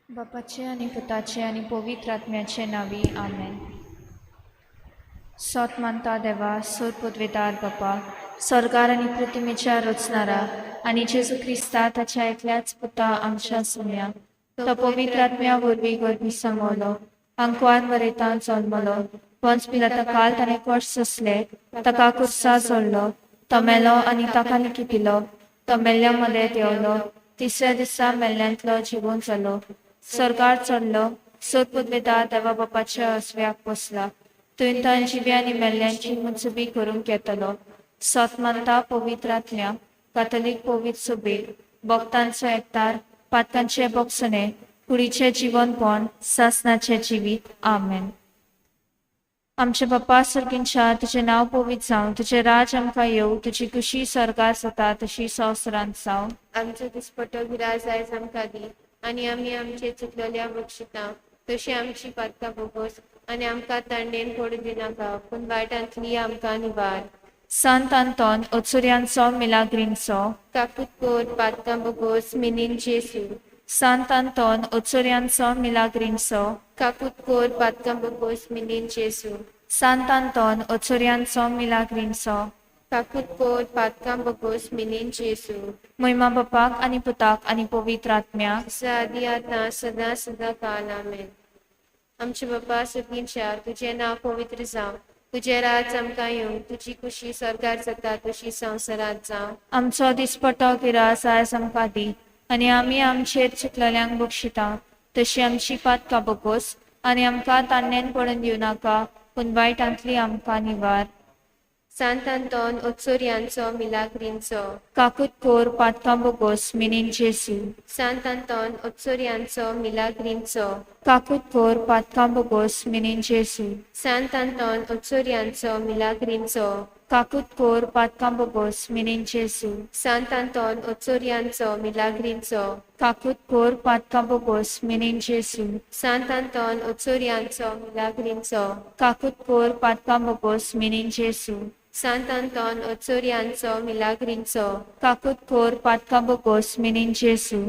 बापाचे आनी पुताचे आनी पवित्र आत्म्याचे नांवी, आमेन. सोत मानता देवा, सोर पदवेदार बापा, स्वर्गार आनी पृथ्वीच्या रचणारा आनी जेजू क्रिस्ता ताच्या एकल्याच पुता आमच्या सुम्या, तो पवित्र आत्म्या वरवीं गर्भी समवलो, आंकवार वरेतान जल्मलो, पंच पिलाता काल ताणें कश्ट सोंसले, ताका कुर्सा जोडलो, तो मेलो आनी ताका लिखिपिलो, तो मेल्ल्या मदें देंवलो, तिसऱ्या दिसा मेल्ल्यांतलो जिवून जालो, स्वर्गार चडलो, सोद पदवेदार देवा बापाच्या असव्याक बसला, थंय ताण जिव्या आनी मेल्ल्यांची मुजबी करूंक येतलो. सत मानता पवित्र आत्म्या, कातलीक पवित्र सुबेर, भक्तांचो एकतार, पातकांचे बोगसणे, कुडीचें जिवनपण, सासनाचें जिवीत. आमेन. आमचे बाप्पा सर्गींच्या, तुजें नांव पवित्र जावं, तुजें राज आमकां येवं, तुजी खुशी स्वर्गार जाता तशी संवसारांत जावं. आमचो दिसपट्टो गिरास आयज आमकां दी आनी आमी आमचे चुकलेल्या बक्षिता तशी आमची पातकां बोगोस आनी आमकां तांडेन पडूं दिनाका, पूण वायटांतली आमकां निवार. सांत आंतोन ओचुर्यांचो मिलाग्रींचो, काकूत कोर पातकां बोगोस मिनीन जेसू. सांत आंतोन ओचुर्यांचो मिलाग्रींचो, काकूत कोर पातकां बोगोस मिनीन जेसू. सांत आंतोन ओचुर्यांचो मिलाग्रींचो, काकूत कोर पातकां बोगोस मिनीन जेसू. मोहिमा बापाक आनी पुताक आनी पवित्र आत्म्याक, जसो आदी आतां सदां सदां काल, आमेन. आमचे बापा सर्गींच्या, तुजें नांव पवित्र जावं, तुजें राज आमकां येवं, तुजी खुशी स्वर्गार जाता तशी संवसारांत जावं. आमचो दिसपटो गिरास आयज आमकां दी आनी आमी आमचेर चुकलेल्यांक बक्षिता तशी आमची पातकां बोगोस आनी आमकां तान्नेन पडून दिवं नाका, पूण वायटांतली आमकां निवार. सांत आंतोन ओत्सोर्यांचो मिलाग्रींचो, काकूत कोर पातकां बोगोस मिनीन जेसू. सांत आंतोन ओत्सोर्यांचो मिलाग्रींचो, काकूत कोर पातकां बोगोस मिनीन जेसू. सांत आंतोन ओत्सोर्यांचो मिलाग्रींचो, काकूत कोर पातकां बोगोस मिनीन जेसू. सांत आंतोन ओत्सोर्यांचो मिलाग्रींचो, काकूत कोर पातकां बोगोस मिनीन जेसू. सांत आंतोन ओत्सोर्यांचो मिलाग्रींचो, काकूत कोर पातकां बोगोस मिनीन जेसू. सांत आंतोन ओत्सोर्यांचो मिलाग्रींचो, काकूत कोर पातकां बोगोस मिनीन जेसू.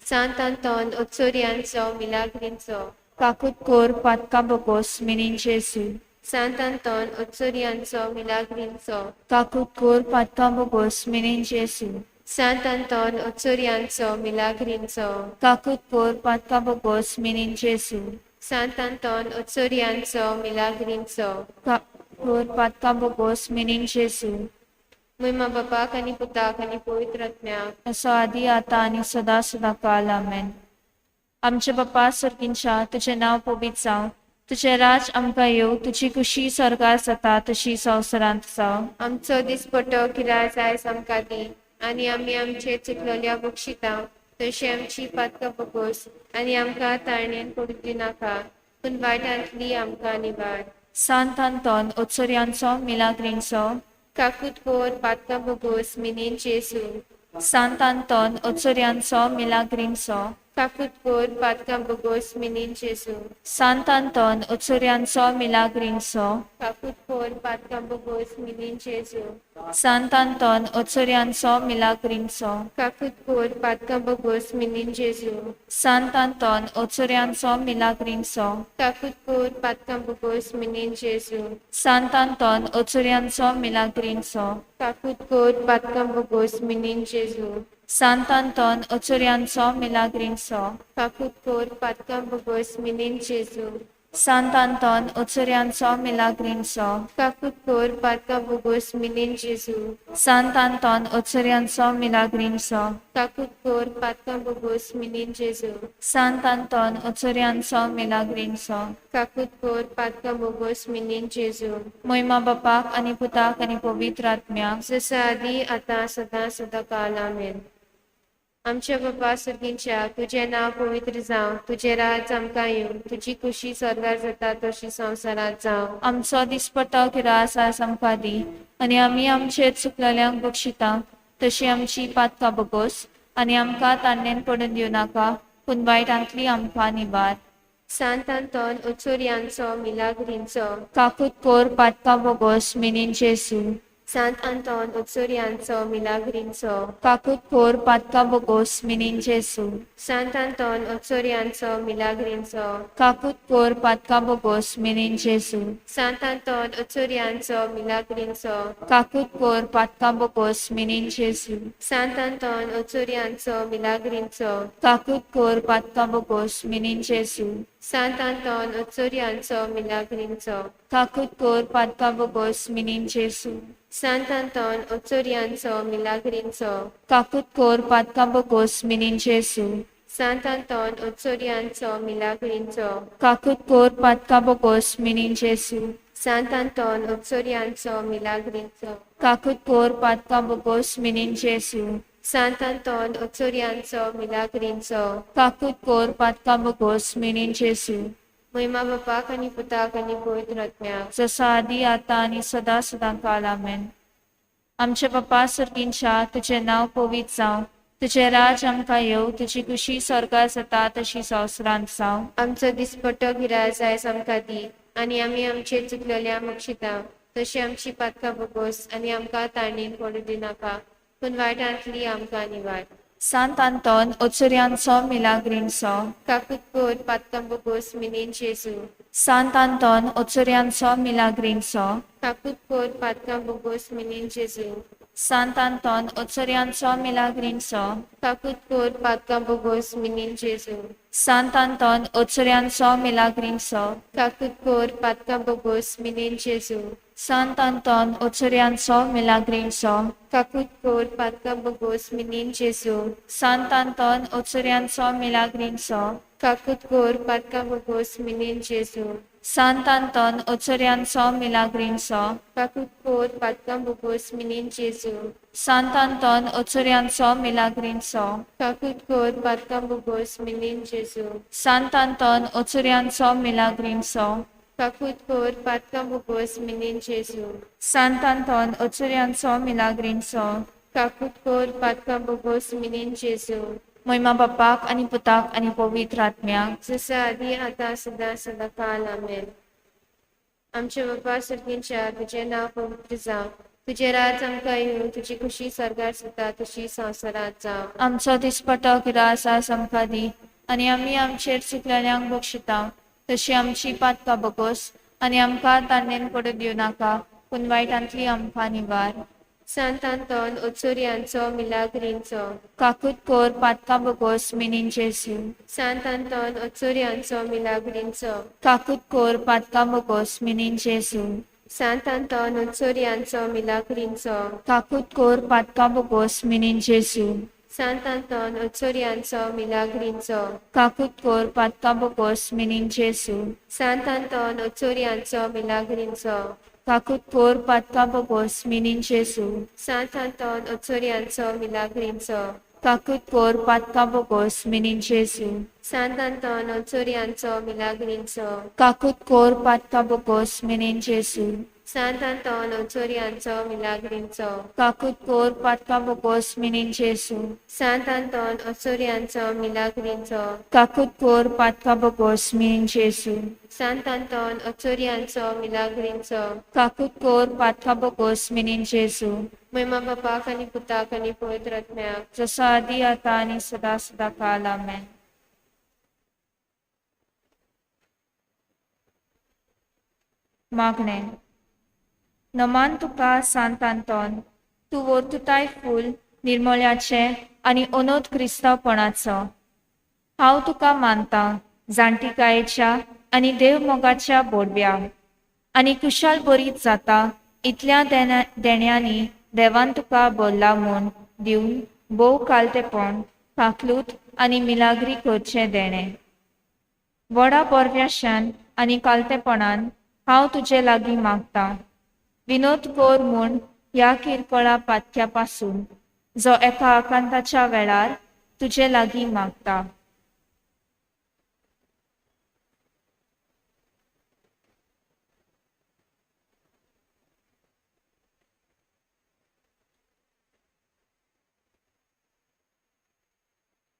सांत आंतोन ओत्सोर्यांचो मिलाग्रींचो, काकूत कोर पातकां बोगोस मिनीन जेसू. सांत आंतोन ओत्सोर्यांचो मिलाग्रींचो, काकूत कोर पातकां बोगोस मिनीन जेसू. सांत आंतोन ओत्सोर्यांचो मिलाग्रींचो, काकूत कोर पातकां बोगोस मिनीन जेसू. सांत आंतोन ओत्सोर्यांचो मिलाग्रींचो. काकूत कोर पातकां बोगोस मिनीन जेसू. मोहिमा बापाक आनी पुताक आनी पवित्र आत्म्याक, असो आदी आतां आनी सदां सदां काल, आमेन. आमचे बाप्पा सर्गींच्या, तुजें नांव पवित्र जावं, तुजें राज आमकां येवं, तुजी खुशी स्वर्गार जाता तशी संवसारांत जावं. आमचो दिसपट्टो गिरास आयज आमकां दी आनी आमी आमचे चुकलेल्या बक्षिता तशी आमची पातकां बोगोस आनी आमकां ताळणेन पडूं दिनाका, पूण वायटांतली आमकां निवार. सांत आंतोन ओचोर्यांचो मिलाग्रींचो, काकूत कोर पातकां बोगोस मिनीन जेसू. सांत आंतोन ओचोर्यांचो मिलाग्रींचो, काकूत कोर पातकां बोगोस मिनीन जेसू. सांत आंतोन ओचोर्यांचो मिलाग्रींचो, काकूत कोर पातकां बोगोस मिनीन जेसू. सांत आंतोन ओचोर्यांचो मिलाग्रींचो, काकूत कोर पातकां बोगोस मिनीन जेसू. सांत आंतोन ओचोर्यांचो मिलाग्रींचो, काकूत कोर पातकां बोगोस मिनीन जेसू. सांत आंतोन ओचोर्यांचो मिलाग्रींचो, काकूत कोर पातकां बोगोस मिनीन जेसू. सांत आंतोन ओचोर्यांचो मिलाग्रींचो, काकूत कोर पातकां बोगोस मिनीन जेसू. सांत आंतोन ओचोर्यांचो मिलाग्रींचो, काकूत कोर पातकां बोगोस मिनीन जेसू. सांत आंतोन ओचोर्यांचो मिलाग्रींचो, काकूत कोर पातकां बोगोस मिनीन जेसू. सांत आंतोन ओचोर्यांचो मिलाग्रींचो, काकूत कोर पातकां बोगोस मिनीन जेसू. मोहिमा बापाक आनी पुताक आनी पवित्र आत्म्याक, जसो आदी आतां सदां सदां काल, आमेन. आमच्या बापा सर्गींच्या, तुजें नांव पवित्र जावं, तुजें राज आमकां येवं, तुजी खुशी स्वर्गार जाता तशी संवसारांत जावं. आमचो दिसपट्टो गिरास आयज आमकां दी आनी आमी आमचेर चुकलेल्यांक बक्षिता तशी आमची पातकां बोगोस आनी आमकां तान्नेन पडून दिवं नाका, पूण वायटांतली आमकां निवार. सांत आंतोन ओचोर्यांचो मिलाग्रींचो, काकूत कोर पातकां बोगोस मिनीन जेसू. सांत आंतोन उत्सुर्यांचो मिलाग्रींचो. काकूत कोर पातका बोगोस मिनीन जेसू. सांत आंतोन उत्सुर्यांचो मिलाग्रींचो. काकूत कोर पातका बोगोस मिनीन जेसू. सांत आंतोन उत्सुर्यांचो मिलाग्रींचो. काकूत कोर पातका बोगोस मिनीन जेसू. सांत आंतोन उत्सुर्यांचो मिलाग्रींचो. काकूत कोर पातका बोगोस मिनीन जेसू. सांत आंतोन उत्सुर्यांचो मिलाग्रींचो. काकूत कोर पातका बोगोस मिनीन जेसू. सांत आंतोन उत्सुर्यांचो मिलाग्रींचो. काकूत कोर पातका बोगोस मिनीन जेसू. सांत आंतोन उत्सुर्यांचो मिलाग्रींचो. काकूत कोर पातका बोगोस मिनीन जेसू. सांत आंतोन उत्सुर्यांचो मिलाग्रींचो. काकूत कोर पातका बोगोस मिनीन जेसू. सांत आंतोन उत्सुर्यांचो मिलाग्रींचो. काकूत कोर पातका बोगोस मिनीन जेसू. महिमा बापाक आनी पुताक आनी पवित्र आत्म्याक. जसो आदी आतां आनी सदां सदां काल. आमेन. आमचे बापा सर्गींच्या, तुजें नांव पवित्र जावं, तुजें राज आमकां येवं, तुजी खुशी स्वर्गार जाता तशी संवसारांत जावं. आमचो दिसपट्टो गिरास आयज आमकां दी आनी आमी आमचे चुकलेल्या बक्षिता तशी आमची पातकां बोगोस आनी आमकां ताणेन पडूं दिनाका, पूण वायटांतली आमकां निवार. सांत आंतोन ओचुर्यांचो मिलाग्रींचो. काकूत कोर पातकां बोगोस मिनीन जेजू. सांत आंतोन ओचुर्यांचो मिलाग्रींचो. काकूत कोर पातकां बोगोस मिनीन जेजू. सांत आंतोन ओचुर्यांचो मिलाग्रींचो. काकूत कोर पातकां बोगोस मिनीन जेजू. सांत आंतोन ओचुर्यांचो मिलाग्रींचो. काकूत कोर पातकां बोगोस मिनीन जेजू. सांत आंतोन ओचुर्यांचो मिलाग्रींचो. काकूत कोर पातकां बोगोस मिनीन जेजू. सांत आंतोन ओचुर्यांचो मिलाग्रींचो. काकूत कोर पातकां बोगोस मिनीन जेजू. सांत आंतोन ओचुर्यांचो मिलाग्रींचो. काकूत कोर पातकां बोगोस मिनीन जेजू. सांत आंतोन ओचुर्यांचो मिलाग्रींचो. काकूत कोर पातकां बोगोस मिनीन जेजू. सांत आंतोन ओचुर्यांचो मिलाग्रींचो. काकूत कोर पातकां बोगोस मिनीन जेजू. सांत आंतोन ओचुर्यांचो मिलाग्रींचो. काकूत कोर पातकां बोगोस मिनीन जेजू. महिमा बापाक आनी पुताक आनी पवित्र आत्म्याक. जसो आदी आतां सदां सदां काल. आमेन. आमचे बापा सर्गींच्या, तुजें नांव पवित्र जावं, तुजें राज आमकां येवं, तुजी खुशी स्वर्गार जाता तशी संवसारांत जावं. आमचो दिसपटो गिरास आज आमकां दी आनी आमी आमचेर चुकलेल्यांक बक्षिता तशी आमची पातकां बोगोस आनी आमकां ताणेन पडूं दिवं नाका, पूण वायटांतली आमकां निवार. सांत आंतोन ओचुर्यांचो मिलाग्रींचो. काकूत कोर पातकां बोगोस मिनीन जेसू. सांत आंतोन ओचुर्यांचो मिलाग्रींचो. काकूत कोर पातकां बोगोस मिनीन जेसू. सांत आंतोन ओचुर्यांचो मिलाग्रींचो. काकूत कोर पातकां बोगोस मिनीन जेसू. सांत आंतोन ओचुर्यांचो मिलाग्रींचो. काकूत कोर पातकां बोगोस मिनीन जेसू. सांत आंतोन ओचुर्यांचो मिलाग्रींचो. काकूत कोर पातकां बोगोस मिनीन जेसू. सांत आंतोन ओचुर्यांचो मिलाग्रींचो. काकूत कोर पातकां बोगोस मिनीन जेसू. सांत आंतोन ओचुर्यांचो मिलाग्रींचो. काकूत कोर पातकां बोगोस मिनीन जेसू. सांत आंतोन ओचुर्यांचो मिलाग्रींचो. काकूत कोर पातकां बोगोस मिनीन जेसू. सांत आंतोन ओचुर्यांचो मिलाग्रींचो. काकूत कोर पातकां बोगोस मिनीन जेसू. सांत आंतोन ओचुर्यांचो मिलाग्रींचो. काकूत कोर पातकां बोगोस मिनीन जेसू. महिमा बापाक आनी पुताक आनी पवित्र आत्म्याक. जसो आदी आतां आनी सदां सदां काल. आमेन. मागणें. नमान तुका सांत आंतोन, तूं वर्तुताय फूल निर्मोळ्याचें आनी अनोद क्रिस्तांवपणाचो. हांव तुका मानतां जाणटिकायेच्या आनी देवमोगाच्या बोडव्या आनी कुशाल बरीत जाता इतल्या देण्यांनी देवान तुका बोल्ला म्हूण दिवन भोव कालतेपण काकलूत आनी मिलाग्री करचें देणें. व्हडा बोरव्याशान आनी कालतेपणान हांव तुजे लागीं मागतां, विनोद कोर म्हूण ह्या किरकोळा पातक्या पासून जो एका आकांताच्या वेळार तुजे लागीं मागता.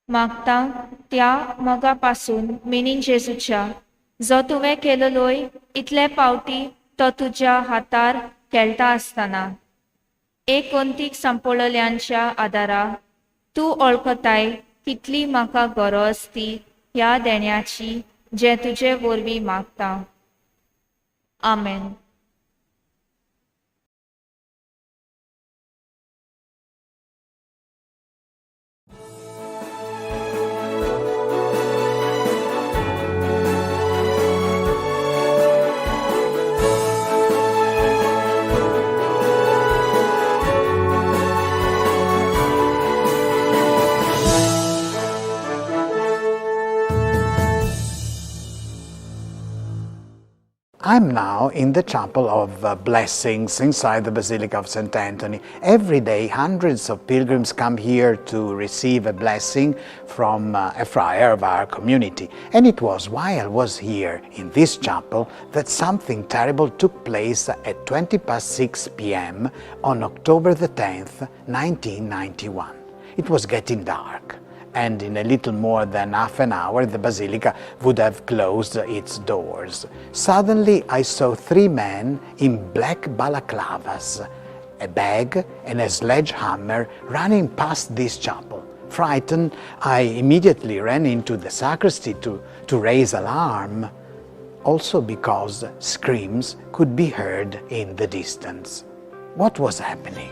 मागता त्या मोगा पासून मिनीन जेजूच्या जो तुवें केलेलोय इतले पावटी तो तुज्या हातार खेळटा आसतना एकोंतीक सांपळल्यांच्या आदारा तूं वळखताय कितली म्हाका गरज ती ह्या देण्याची जें तुजे वरवीं मागता. आमेन. I'm now in the Chapel of Blessings inside the Basilica of St. Anthony. Every day, hundreds of pilgrims come here to receive a blessing from a friar of our community. And it was while I was here in this chapel that something terrible took place at 6:20 p.m. on October the 10th, 1991. It was getting dark, and in a little more than half an hour the basilica would have closed its doors. Suddenly I saw three men in black balaclavas, a bag and a sledgehammer running past this chapel. Frightened, I immediately ran into the sacristy to raise alarm, also because screams could be heard in the distance. What was happening?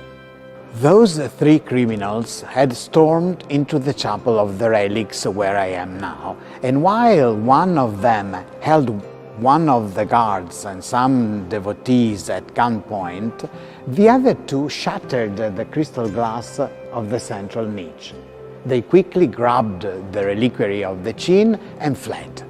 Those three criminals had stormed into the Chapel of the Relics where I am now, and while one of them held one of the guards and some devotees at gunpoint, the other two shattered the crystal glass of the central niche. They quickly grabbed the reliquary of the Chin and fled.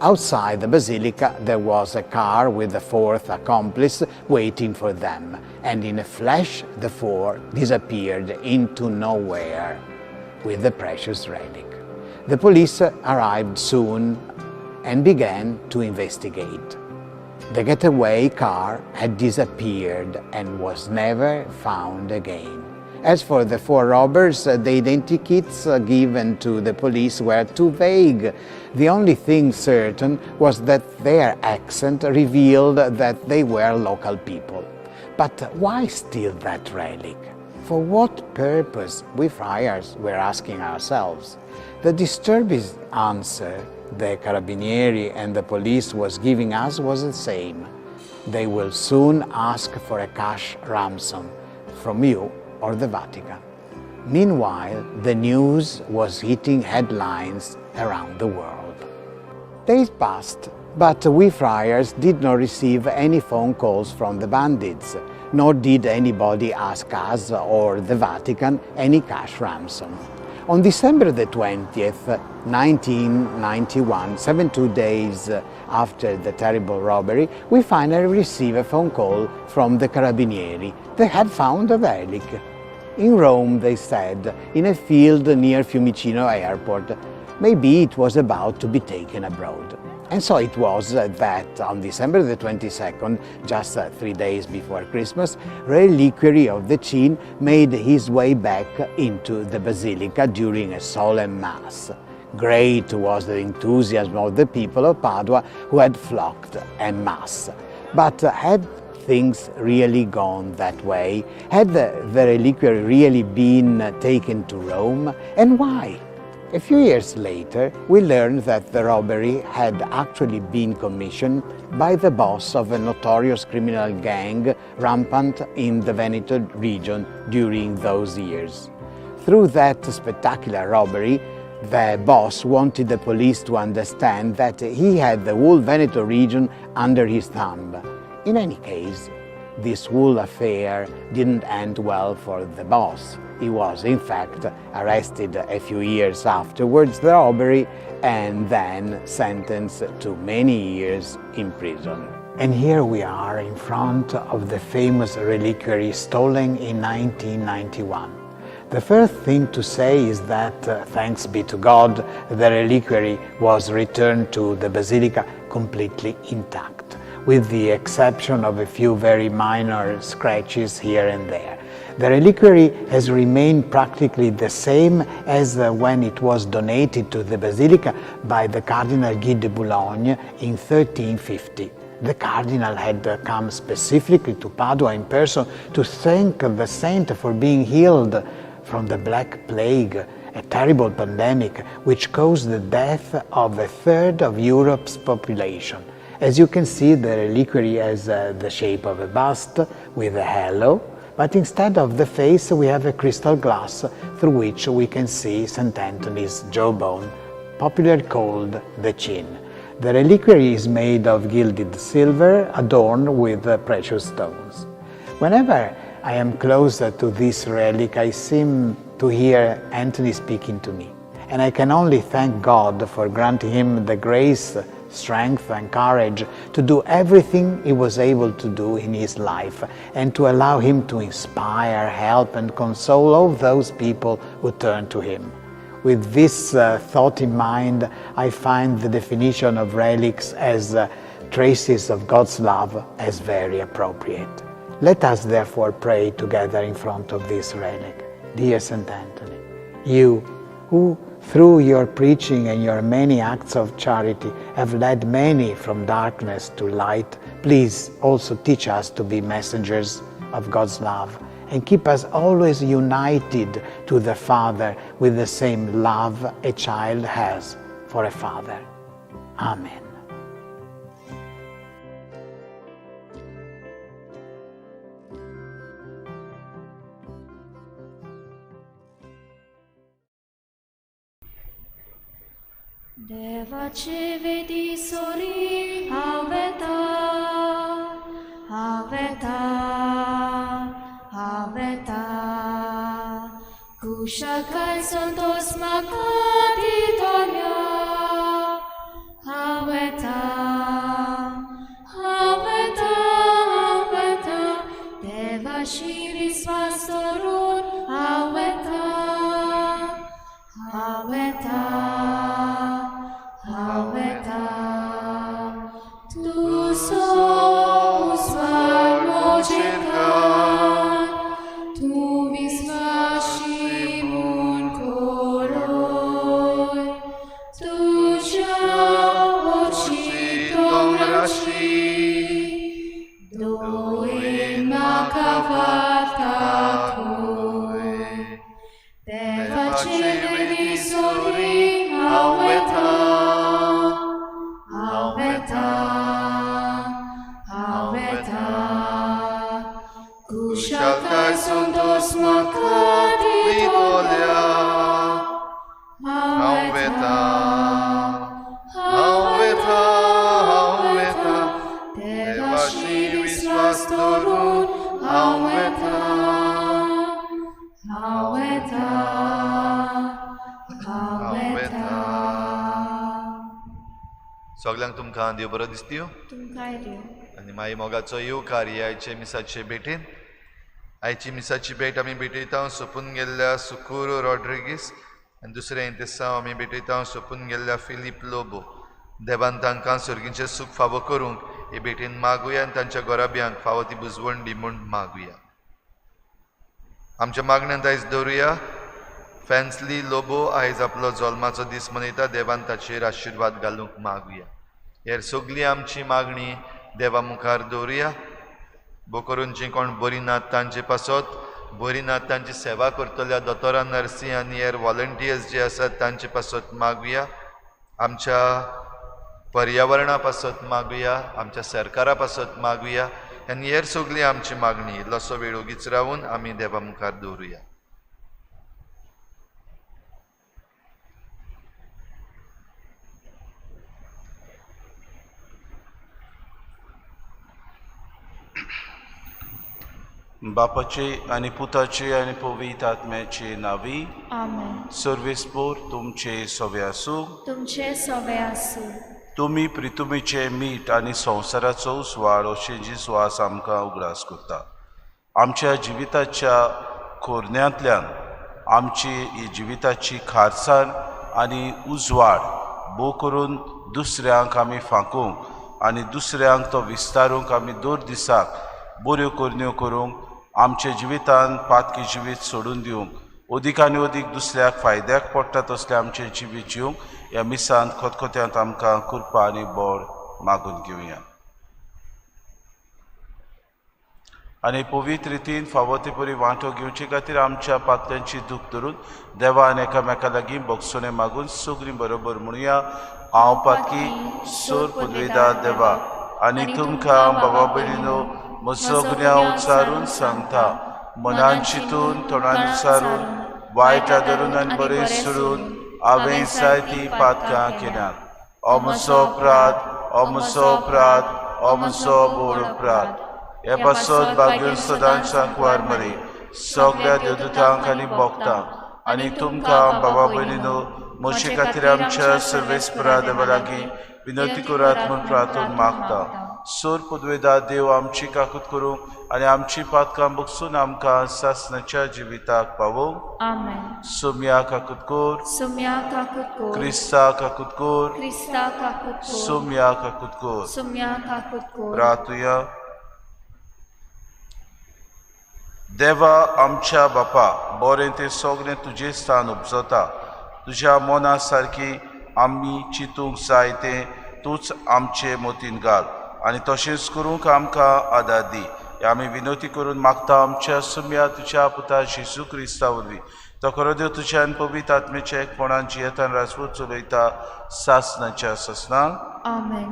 Outside the basilica there was a car with the fourth accomplice waiting for them, and in a flash the four disappeared into nowhere with the precious relic. The police arrived soon and began to investigate. The getaway car had disappeared and was never found again. As for the four robbers, the identikits given to the police were too vague. The only thing certain was that their accent revealed that they were local people. But why steal that relic? For what purpose, we friars were asking ourselves. The disturbing answer the Carabinieri and the police was giving us was the same. They will soon ask for a cash ransom from you or the Vatican. Meanwhile, the news was hitting headlines around the world. Days passed, but we friars did not receive any phone calls from the bandits, nor did anybody ask us or the Vatican any cash ransom. On December the 20th, 1991, 72 days after the terrible robbery, we finally received a phone call from the Carabinieri. They had found a relic. In Rome, they said, in a field near Fiumicino Airport. Maybe it was about to be taken abroad. And so it was that on December the 22nd, just 3 days before Christmas, reliquary of the Chin made his way back into the basilica during a solemn mass. Great was the enthusiasm of the people of Padua who had flocked en masse. But had things really gone that way? Had the reliquary really been taken to Rome? And why? A few years later, we learned that the robbery had actually been commissioned by the boss of a notorious criminal gang rampant in the Veneto region during those years. Through that spectacular robbery, the boss wanted the police to understand that he had the whole Veneto region under his thumb. In any case, this whole affair didn't end well for the boss. He was, in fact, arrested a few years afterwards the robbery and then sentenced to many years in prison. And here we are in front of the famous reliquary stolen in 1991. The first thing to say is that, thanks be to God, the reliquary was returned to the basilica completely intact, with the exception of a few very minor scratches here and there. The reliquary has remained practically the same as when it was donated to the basilica by the Cardinal Guy de Boulogne in 1350. The cardinal had come specifically to Padua in person to thank the saint for being healed from the Black Plague, a terrible pandemic which caused the death of a third of Europe's population. As you can see, the reliquary has the shape of a bust with a halo, but instead of the face we have a crystal glass through which we can see St. Anthony's jawbone, popularly called the chin. The reliquary is made of gilded silver adorned with precious stones. Whenever I am closer to this relic, I seem to hear Anthony speaking to me. And I can only thank God for granting him the grace, strength, and courage to do everything he was able to do in his life and to allow him to inspire, help, and console all those people who turn to him. With this thought in mind, I find the definition of relics as traces of God's love as very appropriate. Let us therefore pray together in front of this relic. Dear St. Anthony, you who through your preaching and your many acts of charity have led many from darkness to light, please also teach us to be messengers of God's love and keep us always united to the Father with the same love a child has for a father. Amen. देवाचे वेदी sorry हांव वेता, हांव वेता, हांव वेता. कुशाकाय संतोस म्हाका दितल्या. हांव वेता, हांव वेता, हांव वेता. देवाशी विस्वास दवरून हांव वेता, हांव वेता, हांव वेता. तूं उजवाड म्हजेकार, तूं विस्वाशी म्हूण कोलोय. तुज्या ओची दोंगराची दोळेन म्हाका वाट दाखय. देवाचे वेदी सोरी हांव वेता, हांव वेता, हांव वेता. कुशाकाय संतोस म्हाका दितल्या. हांव वेता, हांव वेता, हांव वेता. देवाशी विस्वास दवरून हांव वेता, हांव वेता, हांव वेता. सगल्यांक तुमकां देव बरो दिसतीव तुमकांय देव. आनी माई मोगाचो येवकार ही आयचे मिसाचे भेटीन. आयची मिसाची भेट आमी भेटयता सोंपून गेल्ल्या सुकूर रॉड्रिगीस आनी दुसरें इंतेसांव आमी भेटयता सोंपून गेल्ल्या फिलीप लोबो. देवान तांकां सर्गीचें सूख फावो करूंक हे भेटीन मागुया आनी तांच्या गोराब्यांक फावो ती बुजवण दी म्हूण मागुया. आमच्या मागण्यांत आयज दवरुया फॅन्सली लोबो आयज आपलो जल्माचो दीस मनयता. देवान ताचेर आशिर्वाद घालूंक मागुया. हेर सगळी आमची मागणी देवा मुखार दवरुया. बो करून जी कोण बरी नात तांचे पासत, बरी नात तांची सेवा करतल्या दोतोरां, नर्सी आनी हेर वॉलंटियर्स जे आसात तांचे पासत मागुया. आमच्या पर्यावरणा पासत मागुया, आमच्या सरकारा पासत मागुया आनी हेर सगळी आमची मागणी इल्लोसो वेळ ओगीच रावून आमी देवा मुखार दवरुया. बापाचे आनी पुताचे आनी पवित्र आत्म्याचे नावी. आमेन. सर्वेस्पोर तुमचे सवे आसूं. तुमचे सवे आसूं. तुमी प्रितुमीचे मीठ आनी संवसाराचो उजवाड अशें जिस्वास आमकां उगडास करता. आमच्या जिविताच्या कोरण्यांतल्यान आमची ही जिविताची खारसाण आनी उजवाड भोव करून दुसऱ्यांक आमी फांकूंक आनी दुसऱ्यांक तो विस्तारूंक आमी दर दिसाक बऱ्यो करण्यो करूंक आमच्या जिवितान पातकी जिवीत सोडून दिवंक अदीक आनी अदीक दुसऱ्याक फायद्याक पडटा तसलें आमचें जिवीत जिवंक ह्या मिसांत खतखत्यांत आमकां कृपा आनी बळ मागून घेवया. आनी पवित्र रितीन फावो ते परी वांटो घेवचे खातीर आमच्या पातल्यांची दूख धरून देवान एकामेका लागीं भोगसणें मागून सगळीं बरोबर म्हणुया. हांव पातकी सोर पुदवेदार देवा आनी तुमकां बाबा भयणीनो म्हजो गुन्यांव उच्चारून सांगता. मनान चिंतून तोंडान उच्चारून वायट आदरून आनी बरें सोडून हांवें जायतीं पातकां केल्यात. हो म्हजो अपराध, हो म्हजो अपराध, हो म्हजो व्हड अपराध. हे पासत भाग्योन सदांच सांकवार मरे सगळ्या देवदूतांक आनी भोगतांक आनी तुमकां बाबा भयणीनो म्हजे खातीर आमच्या सर्वेस्परा देवा लागीं विनंती करात म्हूण प्रार्थून मागता. सोर पुदवेदा देव आमची काकूत करूंक आनी आमची पातकां बगसून आमकां सासणाच्या जिविताक पावोवंक. आमेन. सोम्या काकूत कोर, सुम्या काकूत कोर, क्रिस्ता काकूत कोर, क्रिस्ता काकूत कोर, सोम्या काकूत कोर. सुम्या काकूत कोर. प्रार्थुया. देवा आमच्या बापा, बरें तें सगळें तुजें स्थान उपजता. तुज्या मना सारकी आमी चिंतूंक जाय तें तूंच आमचे मतीन घाल आनी तशेंच करूंक आमकां आदार दी. आमी विनवती करून मागता आमच्या सुम्या तुज्या पुता जेजू क्रिस्ता वरवीं. तो खरो देव तुज्या आनी पवित्र आत्म्याच्या एकपणान जियेतान राजपूत चलयता सासणाच्या सासणाक. आमेन.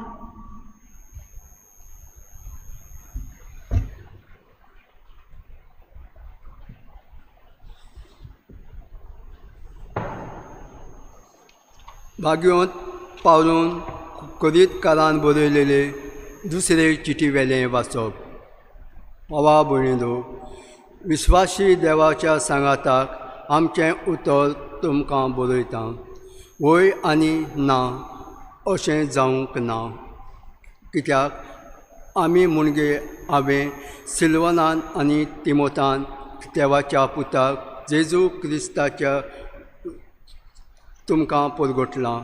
भाग्योंत पावलून करीतकारान बरयलेले दुसरे चिटी वेलें वाचप. भावा भयणीनो, विस्वासी देवाच्या सांगाताक आमचें उतर तुमकां बरयता. वय आनी ना अशें जावंक ना, कित्याक आमी मुणगे हांवें सिल्वनान आनी तिमोतान देवाच्या पुताक जेजू क्रिस्ताच्या तुमकां परगटलां.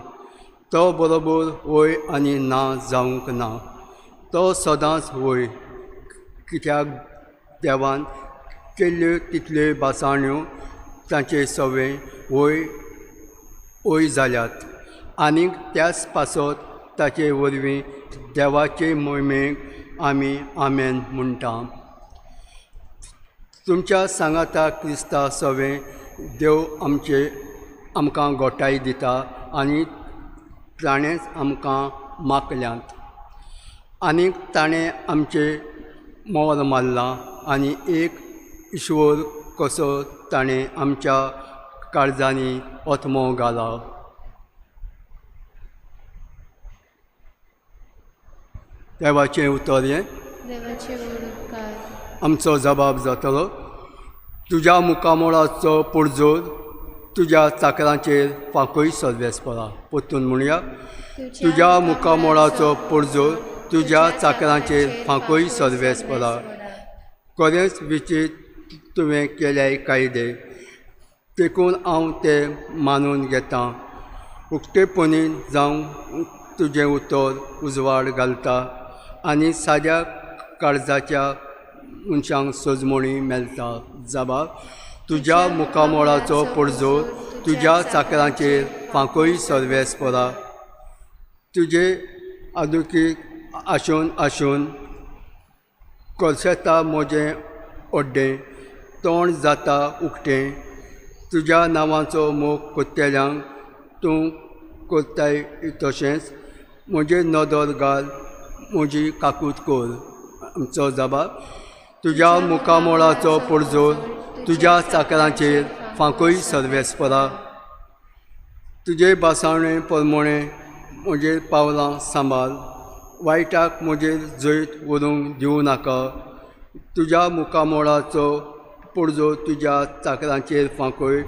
तो बरोबर वय आनी ना जावंक ना, तो सदांच वय, कित्याक देवान केल्ल्यो तितल्यो भासाण्यो तांचे सवे वय वय जाल्यात आनीक त्याच पासत ताचे वरवीं देवाचे मोहिमेक आमी आमेन म्हणटा. तुमच्या सांगाता क्रिस्ता सवे देव आमचे आमकां गोठाय दिता आनी ताणेंच आमकां मागल्यात आनीक ताणें आमचे मोर मारलां आनी एक ईश्वर कसो ताणें आमच्या काळजांनी ओतमो घाला. देवाचें उतर हें. देवाचे व्हड उपकार. आमचो जबाब जातलो. तुज्या मुखामोळाचो पुर्जोर तुज्या चाकरांचेर फांकय सर्वेस्परा. परतून म्हणया. तुज्या मुखामोळाचो पुर्जोर तुज्या चाकरांचेर फांकय सर्वेस्परा. खरेंच विचीत तुवें केल्याय कायदे, देखून हांव ते मानून घेतां. उक्तेपणी जावं तुजें उतर उजवाड घालता आनी साद्या काळजाच्या मनशांक सजमणी मेळटा. जबाब. तुज्या मुखामोळाचो पुर्जोर तुज्या चाकरांचेर फांकय सर्वेस्परा. तुजे आदुकीक आशोन आशोन करशेता म्हजें ओड्डें, तोंड जाता उक्तें. तुज्या नांवाचो मोग कोत्तेल्यांक तूं कोत्ताय तशेंच म्हजेर नदर घाल, म्हजी काकूत कर. आमचो जबाब. तुज्या मुखामोळाचो पुर्जोर तुज्या चाकरांचेर फांकय सर्वेस्परा. तुजे भासाणे परमणे म्हजेर पावलां सांबाळ, वायटाक म्हजेर जैत व्हरूंक दिवं नाका. तुज्या मुखामोळाचो पुर्जोर तुज्या चाकरांचेर फांकय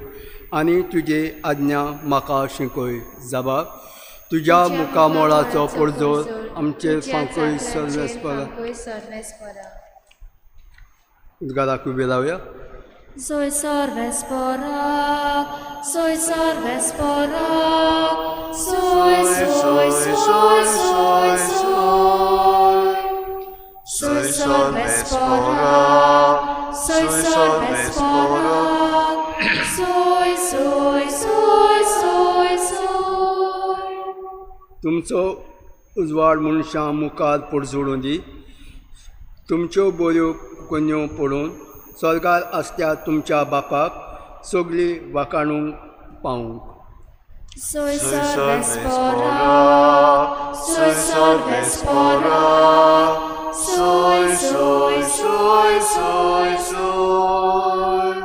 आनी तुजी आज्ञा म्हाका शिकय. जबाब. तुज्या मुखामोळाचो पुर्जोर आमचेर फांकय सर्वेस्परा. उद्गाराक उबे रावया. Soy sarvespora, soy sarvespora, soy, soy, soy, soy, soy. Soy sarvespora, soy sarvespora, soy, soy, soy, soy, soy. तुमचो उजवाड मनशां मुखार पुरजोडूं दी, तुमच्यो बऱ्यो कोन्यो पळोवन स्वर्गार आसत्या तुमच्या बापाक सगळीं वाखाणूंक पावूंक. Soi salves pora, soi salves pora, soi, soi, soi, soi, soi.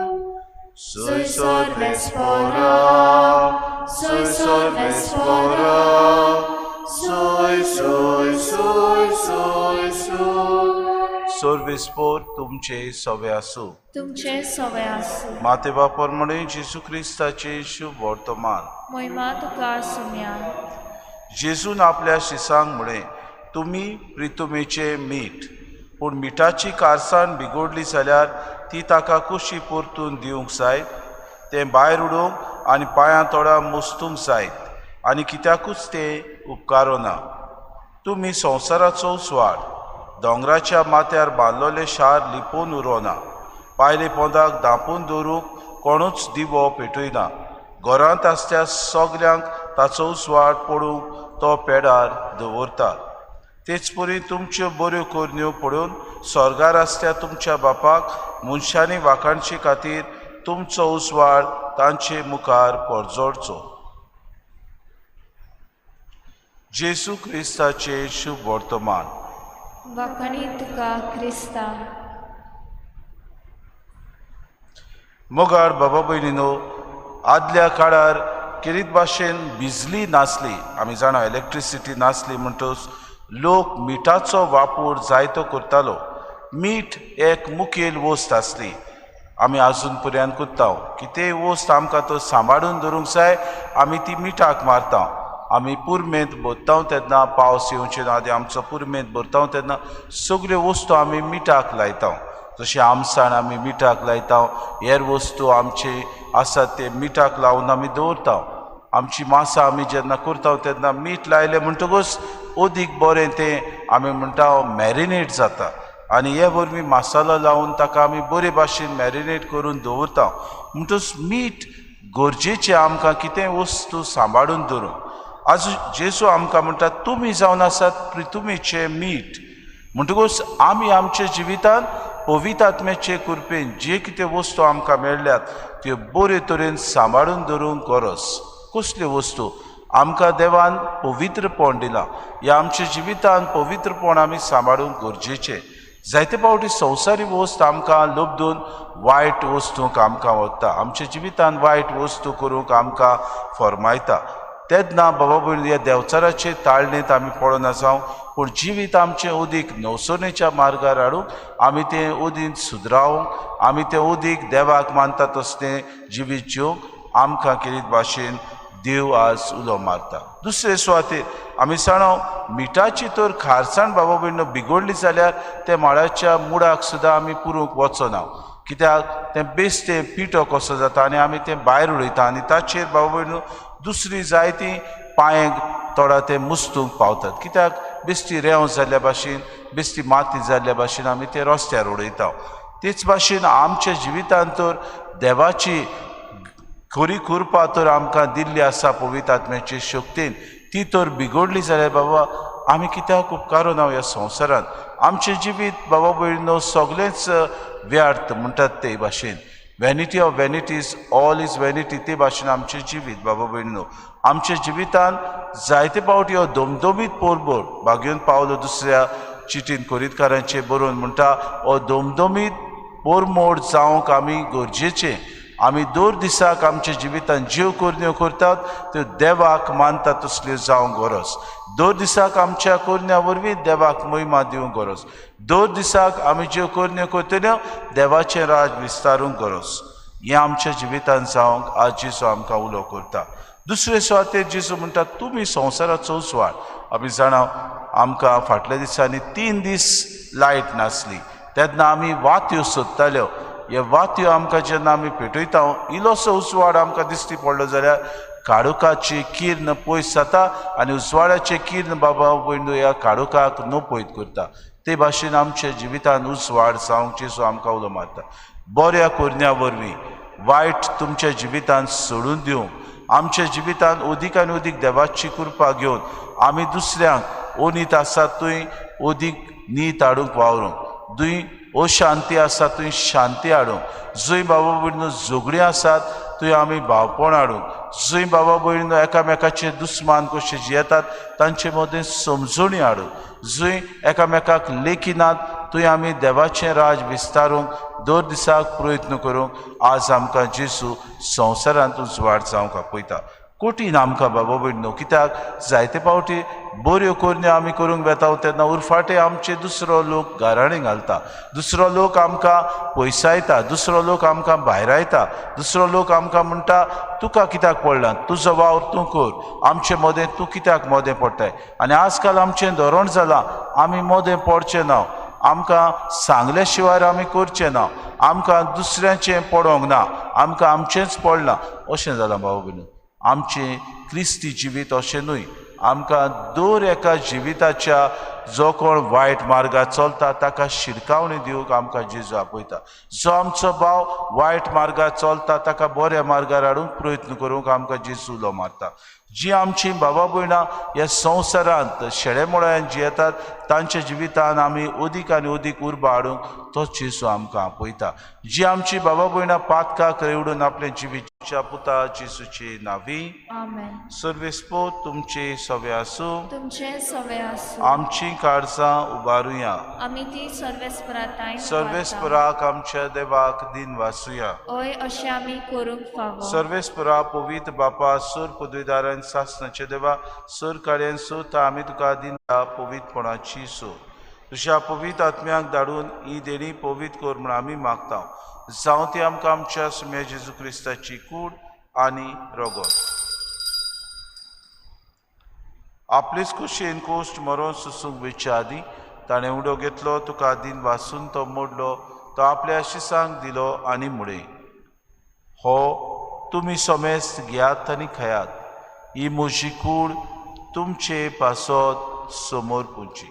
Soi salves pora, soi salves pora, soi, soi, soi, soi, soi. सोर्विस्पोर तुमचे सवे आसूं. तुमचे सवे आसूं. माते बापर म्हणे जेजू क्रिस्ताचे शुभ वर्तमान. मोहिमा तुका सुम्या. जेजून आपल्या शिसांक म्हळें, तुमी प्रितुमेचें मीठ, पूण मिठाची कारसाण बिगोडली जाल्यार ती ताका कशी परतून दिवंक जाय? तें भायर उडोवंक आनी पांयां तोडा मुस्तूंक जायत आनी कित्याकूच तें उपकारना. तुमी संवसाराचो उजवाड. दोंगराच्या माथ्यार बांदलोलें शार लिपोवन उरोना. पायले पोंदाक धांपून दवरूंक कोणूच दिवो पेटयना. घरांत आसत्या सगल्यांक ताचो उजवाड पडूंक तो पेडार दवरता. तेच परी तुमच्यो बऱ्यो करण्यो पळोवन स्वर्गार आसत्या तुमच्या बापाक मनशांनी वाखाणचे खातीर तुमचो उजवाड तांचे मुखार परजोडचो. जेजू क्रिस्ताचें शुभ वर्तमान. वाखाणी तुका क्रिस्ता. मोगाळ बाबा भयणीनो, आदल्या काळार केरीत भाशेन बिजली नासली. आमी जाणा इलेक्ट्रिसिटी नासली म्हणटकच लोक मिठाचो वापर जायतो करतालो. मीठ एक मुखेल वस्त आसली. आमी आजून पर्यंत करता कितेंय वस्त आमकां तो सांबाळून दवरूंक जाय, आमी ती मिठाक मारता. आमी पुरमेंत भरता तेन्ना पावस येवचे ना आदी आमचो पुरमेंत भरता तेन्ना सगल्यो वस्तू आमी मिठाक लायता. जशें आमसाण आमी मिठाक लायता, हेर वस्तू आमचे आसात ते मिठाक लावन आमी दवरता. आमची मासां आमी जेन्ना करता तेन्ना मीठ लायलें म्हणटकूच अदीक बरें तें आमी म्हणटा मॅरिनेट जाता आनी हे वरवीं मसालो लावन ताका आमी बरे भाशेन मॅरिनेट करून दवरता. म्हणटकच मीठ गरजेचें आमकां कितेंय वस्तू सांबाळून दवरूंक. आज जेजू आमकां म्हणटा तुमी जावन आसात प्रितुमेचें मीठ. म्हणटकूच आमी आमच्या जिवितांत पवित्र आत्म्याचे कृपेन जे कितें वस्तू आमकां मेळ्ळ्यात त्यो बरे तरेन सांबाळून दवरूंक गरज. कसल्यो वस्तू आमकां देवान पवित्रपण दिलां, ह्या आमच्या जिवितांत पवित्रपण आमी सांबाळूंक गरजेचें. जायते फावटी संवसारी वस्त आमकां लब्दून वायट वस्तूंक आमकां वता, आमच्या जिवितांत वायट वस्तू करूंक आमकां फरमायता. तेन्ना बाबा भयणी ह्या देंवचाराचे ताळणेंत आमी पडना जावं, पूण जिवीत आमचें अदीक नवसरणेच्या मार्गार हाडूंक आमी तें अदीक सुदरावंक, आमी तें अदीक देवाक मानता तसलें जिवीत जिवंक आमकां केरीत भाशेन देव आज उलो मारता. दुसरे सुवातेर आमी जाणा मिठाची तर खारसाण बाबा भयणीनो बिगडली जाल्यार त्या माडाच्या मुळाक सुद्दां आमी पुरूंक वचना, कित्याक तें बेश्टें पिठो कसो जाता आनी आमी तें भायर उडयता आनी ताचेर बाबा भयणीनो दुसरी जायती पांयांक तोडा ते मुस्तूंक पावतात, कित्याक बेश्टी रेंव जाल्ल्या भाशेन बेश्टी माती जाल्ल्या भाशेन आमी ते रस्त्यार उडयता. तेच भाशेन आमच्या जिवितांत तर देवाची खरी कृपा तर आमकां दिल्ली आसा पवित्र आत्म्याचे शक्तीन, ती तर बिगडली जाल्यार बाबा आमी कित्याक उपकारोना ह्या संवसारांत. आमचें जिवीत बाबा भयणीनो सगळेंच व्यर्थ म्हणटात ते भाशेन, vanity of vanities all is vanity, ते भाशेन आमचें जिवीत बाबा भयणीनो. आमच्या जिवितांत जायते फावटी हो दमदमीत पोरबोर भागयोन पावलो दुसऱ्या चिटीन कोरीतकारांचे बरोवन म्हणटा हो दमदमीत पोरमोड जावंक आमी गरजेचें. आमी दर दिसाक आमच्या जिवितांत ज्यो करण्यो करतात त्यो देवाक मानता तसल्यो जावंक गरज. दर दिसाक आमच्या करण्या वरवीं देवाक महिमा दिवंक गरज. दर दिसाक आमी ज्यो करण्यो करतल्यो देवाचें राज विस्तारूंक गरज. हें आमच्या जिवितांत जावंक आज जेजू आमकां उलो करता. दुसरे सुवातेर जेजू म्हणटा तुमी संवसाराचो उजवाड. आमी जाणा आमकां फाटल्या दिसांनी 3 दीस लायट नासली तेन्ना आमी वात्यो सोदताल्यो. हे वात्यो आमकां जेन्ना आमी पेटयता इल्लोसो उजवाड आमकां दिश्टी पडलो जाल्यार काळोखाची किर्ण पयस जाता आनी उजवाडाचें किर्ण बाबा भयणीनो ह्या काळोखाक नपयत करता. ते भाशेन आमच्या जिवितांत उजवाड जावंक जेजू आमकां उलो मारता. बऱ्या करण्या वरवीं वायट तुमच्या जिवितांत सोडून दिवंक, आमच्या जिवितांत अदीक आनी अदीक देवाची कृपा घेवन आमी दुसऱ्यांक ओनीत आसात थंय अदीक नीत हाडूंक वावरूंक. दुय अशांती आसा थंय शांती हाडूंक, जंय बाबा भयणीनो झगडीं आसात थंय आमी भावपण हाडूंक, जंय बाबा भयणीनो एकामेकाचे दुस्मान कशे जियेतात तांचे मदें समजणी हाडूंक, जंय एकामेकाक लेखिनात थंय आमी देवाचें राज विस्तारूंक दर दिसाक प्रयत्न करूंक आज आमकां जेजू संवसारांत उजवाड जावंक आपयता। कठीण आमकां बाबा भयणीनो, कित्याक जायते फावटी बऱ्यो करण्यो आमी करूंक वेता तेन्ना उरफाटे आमचे दुसरो लोक गाराणें घालता, दुसरो लोक आमकां पयसायता, दुसरो लोक आमकां भायरायता, दुसरो लोक आमकां म्हणटा तुका कित्याक पडलां, तुजो वावर तूं कर, आमचे मदें तूं कित्याक मदें पडटाय। आनी आजकाल आमचें धोरण जालां आमी मदें पडचें ना, आमकां सांगले शिवाय आमी करचें ना, आमकां दुसऱ्यांचें पडोंक ना, आमकां आमचेंच पडलां अशें जालां बाबा भयणीनो। आमचें क्रिस्ती जिवीत अशें न्हय, आमकां दर एका जिविताच्या जो कोण वायट मार्गार चलता ताका शिरकावणी दिवंक आमकां जेजू आपयता। जो आमचो भाव वायट मार्गार चलता ताका बऱ्या मार्गार हाडूंक प्रयत्न करूंक आमकां जेजू उलो मारता। जी आमची बाबा भयणां ह्या संवसारांत शेळेमोळ्यान जियेतात तांच्या जिवितान आमी अदीक आनी अदीक उर्बा हाडूंक तो जेजू आमकां आपयता। जी आमची बाबा भयणां पातकाक रेवडून आपलें जिवीतच्या पुता जेजूची नावी आमेन। सर्वेस्पोत तुमचे सवे आसूं, तुमचे सवे आसूं। आमची काळजां उबारुया, आमी ती सर्वेस्पराताय सर्वेस्पराक आमच्या देवाक दिन वासुया। हय अशें आमी करूंक फावो। सर्वेस्परा पवित्र बापा सूर पदवीदारान सासनाचे देवा सूर कार्यान सोता आमी तुका दिन पवित्रपणाची सो तुज्या पवित्र आत्म्याक धाडून ही देणी पवित्र कर म्हूण आमी मागता। जावं ती आमकां आमच्या सुम्या जेजू क्रिस्ताची कूड आनी रगत। आपलेच कुशेन कोश्ट मरोन सुसूंक वेच्या आदीं ताणें उडो घेतलो, तुका दिन वासून तो मोडलो, तो आपल्या आशिसांक दिलो आनी म्हळें, हो तुमी समेस्त घेयात आनी खायात, ही म्हजी कूड तुमचे पासत समोर पुंची।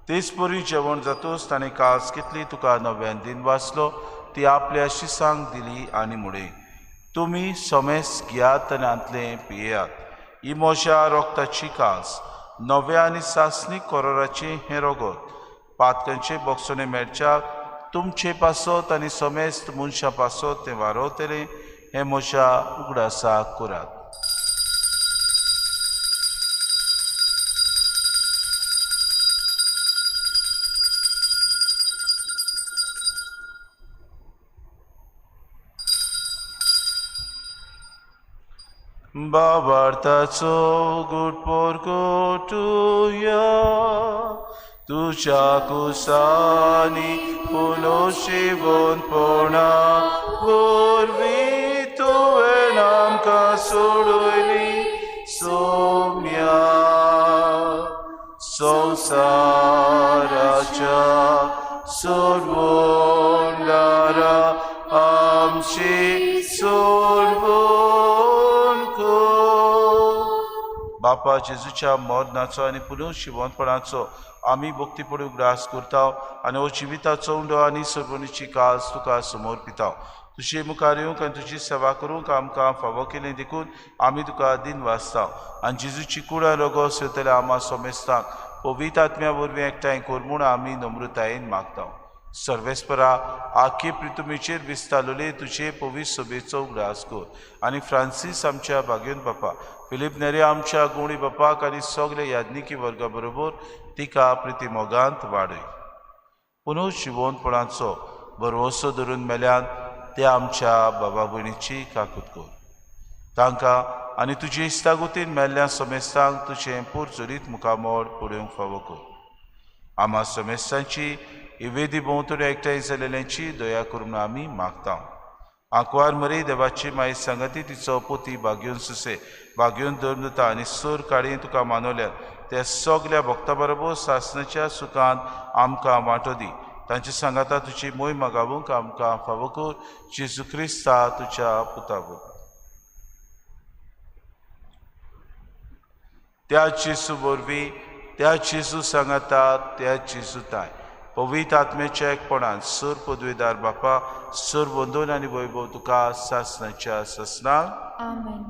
तेच परी जेवण जातूच ताणें कास घेतली, तुका नव्यान दिन वाचलो, ती आपल्या शिसांक दिली आनी म्हळें, तुमी समेस्त घेयात आनी हांतलें पियेयात, ही म्हज्या रोगताची कास, नव्या आनी सासणीक कोरोराचें हें रोगत, पातकांचे बोगसणे मेळच्याक तुमचे पासत आनी समेस्त मनशां पासत तें वारवतलें, हें म्हज्या उगडासाक करात। बाबार्थाचो गुटपोर कोटुया तुझ्या कुसानी पुनो शिवोनपणा वरवीं तुवें आमकां सोडयली सोम्या संवसाराच्या सोडवणारा आमची सोडवण कर। बापा जेजूच्या मरणाचो आनी पुनर्जिवंतपणाचो आमी भक्तीपणी उगडास करता आनी हो जिविताचो उंडो आनी सर्वणीची कास तुका समर्पिता। तुजे मुखार येवंक आनी तुजी सेवा करूंक आमकां फावो केली देखून आमी तुका दिन वाचता आनी जेजूची कुडां रोगो सेवतल्या आमा समेस्तांक पवित्र आत्म्या वरवीं एकठांय कर म्हूण आमी नम्रतायेन मागता। सर्वेस्परा आखे प्रितुमेचेर विस्तारलेले तुजे पवित्र सभेचो उगडास कर आनी फ्रांसीस आमच्या भाग्योन बापा, फिलीप नेरे आमच्या गुणी बापाक आनी सगळे याज्ञिकी वर्गा बरोबर तिका प्रितीमोगांत वाडय। पुनर्जिवंतपणाचो भरवसो धरून मेल्यान ते आमच्या बाबा भयणीची काकूत कर, तांकां आनी तुजे इस्तागुतीन मेल्ल्या समेस्तांक तुजें पोरचोरीत मुखामोड पळोवंक फावो कर। आमा समेस्तांची इवेदी भोंवतणी एकठांय जाल्ल्यांची दया करून आमी मागता। आंकवार मरी देवाची माई सांगती तिचो पोती भाग्योन सुसे भाग्योन धर्मता आनी सोर काळी तुका मानवल्यात त्या सगल्या भक्ता बरोबर सासनाच्या सुखांत आमकां वांटो दी। तांचे सांगाता तुजी मोय मागावूंक आमकां फावो कर, जेजू क्रिस्ता तुज्या पुता वरवीं। त्या जेजू वरवीं, त्या जेजू सांगाता, त्या जेजू ताय पवित्र आत्म्याच्या एकपणान सर पदवीदार बापा सर वंदन आनी वैभव तुका सासणाच्या सासणाक. आमेन.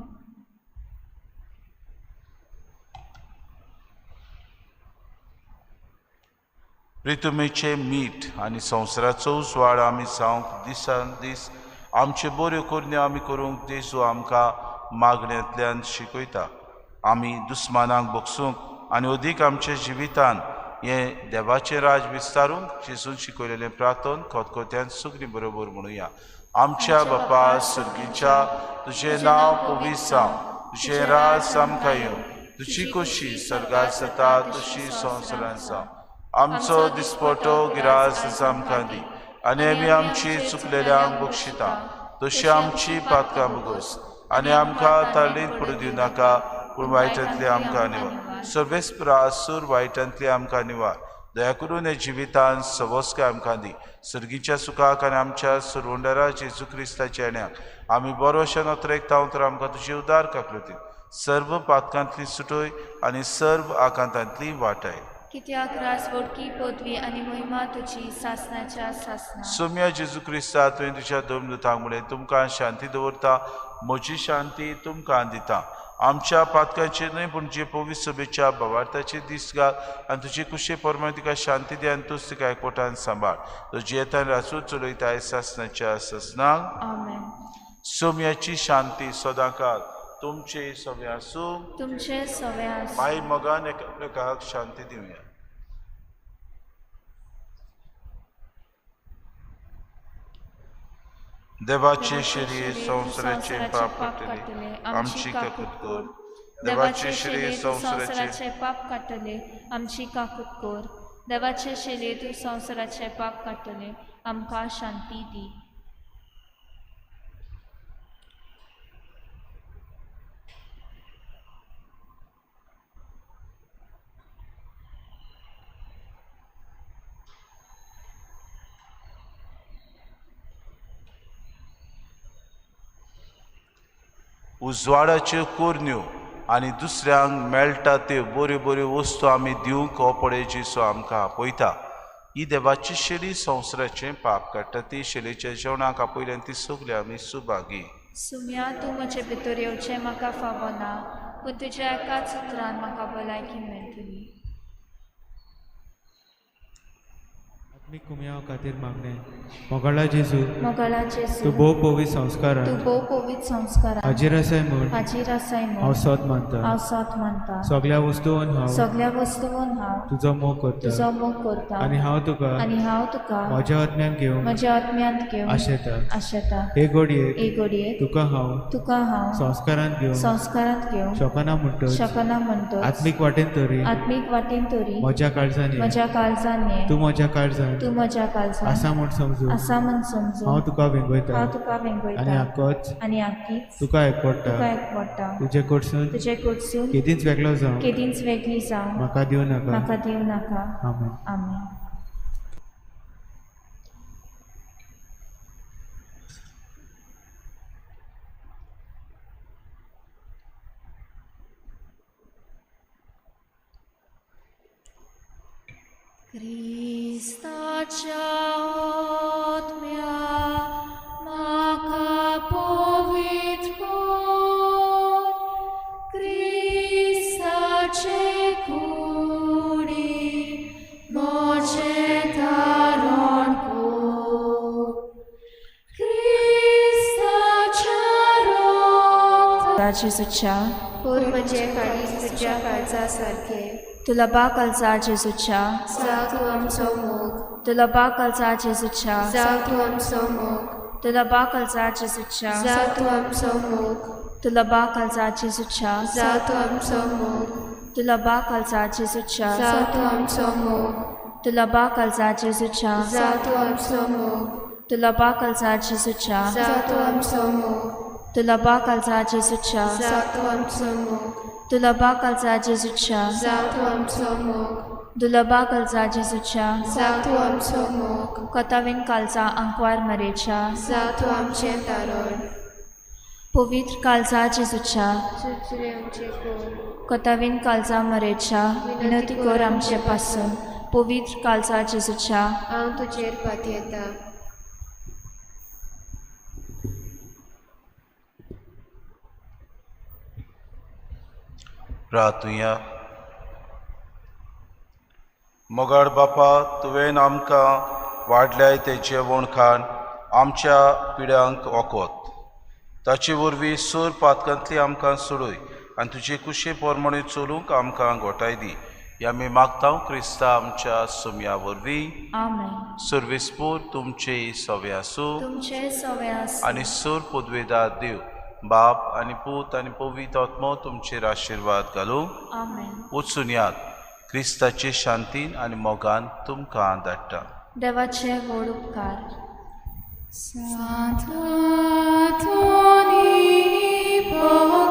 प्रितुमेचें मीठ आनी संवसाराचो उजवाड आमी जावंक दिसान दीस आमच्यो बऱ्यो करण्यो आमी करूंक जेजू आमकां मागण्यांतल्यान शिकयता. आमी दुस्मानाक भोगसूंक आनी अदीक आमच्या जिवितान हें देवाचें राज विस्तारूंक जेजून शिकयलेलें प्रार्थन खतखत्यान सगळीं बरोबर म्हणुया. आमच्या बापा सर्गीच्या, तुजें नांव पवित्र जावं, तुजें राज आमकां येवं, तुजी खोशी सर्गात जाता तशी संवसारांत जावं. आमचो दिसपटो गिरास आमकां दी आनी आमी आमची चुकलेल्यांक बक्षिता तशी आमची पातकां भोगोस आनी आमकां ताळींत पडूं दिवं नाका, पूण वायटांतली आमकां निवार. सर्वेस्परा वायटांतली आमकां निवार. दया करून हे जिवितान सवस्काय आमकां दी. सर्गीच्या सुखाक आनी आमच्या सरवंडरा जेजू क्रिस्ताच्या येण्याक आमी बरो अशें नोत्रेकता तर आमकां तुजी उदार काकलती सर्व पातकांतली सुटय आनी सर्व आकांतांतली वाटाय. कित्याक राजवटकी पदवी आनी महिमा तुजी सासणाच्या सासणा. सोम्या जेजू क्रिस्ता, तुवें तुज्या दोन दुतांक म्हणलें, तुमकां शांती दवरता, म्हजी शांती तुमकां दिता. आमच्या पातकांचेर न्हय पूण जे पवित्र सभेच्या भावार्थाचे दीस घाल आनी तुजी कुशे प्रमाण तिका शांती दी आनी तूच तिका एकवटान सांबाळ. तुजी येतान राजू चलयताय सासणाच्या सासणाक. आमेन. सोम्याची शांती सदांकाळ तुमचे सगळे आसूं, तुमचे सगळे आसूं. माई मोगान एकामेकाक शांती दिवया. देवाचे शरीर संवसाराचे पाप काडटले, आमची काकूत कर. देवाचे शरीर संवसाराचे पाप काडटले, आमची काकूत कर. देवाचे शरीर तूं संवसाराचे पाप काडटले, आमकां शांती दी. उजवाडाच्यो कोरण्यो आनी दुसऱ्यांक मेळटा त्यो बऱ्यो बऱ्यो वस्तू आमी दिवंक हो पळय जेजू आमकां आपयता. ही देवाची शेली संवसाराचें पाप काडटा. ती शेलीच्या जेवणाक आपयल्यान ती सगळी आमी सुभागी. सुम्या, तूं म्हजे भितर येवचें म्हाका फावना, पूण तुज्या एकाच उतरान म्हाका भलायकी मेळटली. आत्मीक कुमयाव खातीर मागणें. मोगाळा जेजू, मोगाळा जेजू, तूं भोव पवित्र संस्कारान, तूं भोव पवित्र संस्कारान हाजीर आसाय म्हूण, हाजीर आसाय म्हूण हांव सोद मानता, हांव सोद मानता. सगळ्या वस्तून हांव, सगळ्या वस्तून हांव तुजो मोग करता, तुजो मोग करता. आनी हांव तुका, आनी हांव तुका म्हज्या आत्म्यान घेवंक, म्हज्या आत्म्यांत घेवंक आशेता, आशेता. हे घडयेक, हे घडयेक तुका हांव, तुका हांव संस्कारांत घेवंक, संस्कारांत घेवंक शकना म्हणटच, शकना म्हणटच, आत्मीक वाटेन तरी, आत्मीक वाटेन तरी म्हज्या काळजान, म्हज्या काळजान तूं म्हज्या काळजान, तूं म्हज्या काळजान आसा म्हूण समजून, आसा म्हूण समजून हांव तुका वेंगयता, हांव तुका वेंगयता. आनी आकोच, आनी आकीच तुका एकवटा, तुका एकवटा. तुजे कडसून, तुजे कडसून केदींच वेगळो जावं, केदींच वेगळी जावं म्हाका दिवं नाका, म्हाका दिवं नाका. आमेन. आमेन. क्रिस्ताच्या आत्म्या म्हाका पवित्र कर, क्रिस्ताचे कुडी म्हजें तारण कर, क्रिस्ताच्या रक्ता जेजूच्या कोर म्हजें काळीज तुज्या काळजा सारकें, तुला बा कालजा जेजूच्या, जावं तूं आमचो मोग, तुला बा कालजा जेजूच्या, जावं तूं आमचो मोग, तुला बा कालजा जेजूच्या, जावं तूं आमचो मोग, तुला बा कालजा जेजूच्या, जावं तूं आमचो मोग, तुला बा कालजा जेजूच्या, जावं तूं आमचो मोग, तुला बा कालजा जेजूच्या, जावं तूं आमचो मोग, तुला बा कालजा जेजूच्या, जावं तूं आमचो मोग, तुला बा कालजा जेजूच्या, जावं तूं आमचो मोग, तुला बा कालजा जेजूच्या, जावं तूं आमचो मोग, तुला बा कालजा जेजूच्या, जावं तूं आमचो मोग, कथावीन कालजा आंकवार मरेच्या, जावं तूं आमचें तारण, पवित्र कालजा जेजूच्या, चुचुरे आमचे कोर, कथावीन कालजा मरेच्या, विनंती कर आमचे पासून. पवित्र काळजा जेजूच्या, हांव तुजेर पातयेता. प्रार्थुया. मोगाळ बापा, तुवें आमकां वाडल्याय तें जेवण खाण आमच्या पिड्यांक वखद, ताचे वरवीं सूर पातकांतली आमकां सोडय आनी तुजे कुशे प्रमाणे चलूंक आमकां गोठाय दी. हे आमी मागता क्रिस्ता आमच्या सुमया वरवीं. आमेन. सर्वेस्पूर तुमचे सवे आसूं. तुमचे सवे आसूं. आनी सूर पदवेदार देव बाप आनी पूत आनी पवित्र आत्मो तुमचेर आशिर्वाद घालूं. आमेन. वचून यात, क्रिस्ताचे शांतीन आनी मोगान तुमकां धाडटा. देवाचे व्हड उपकार. Santa Toni Porta.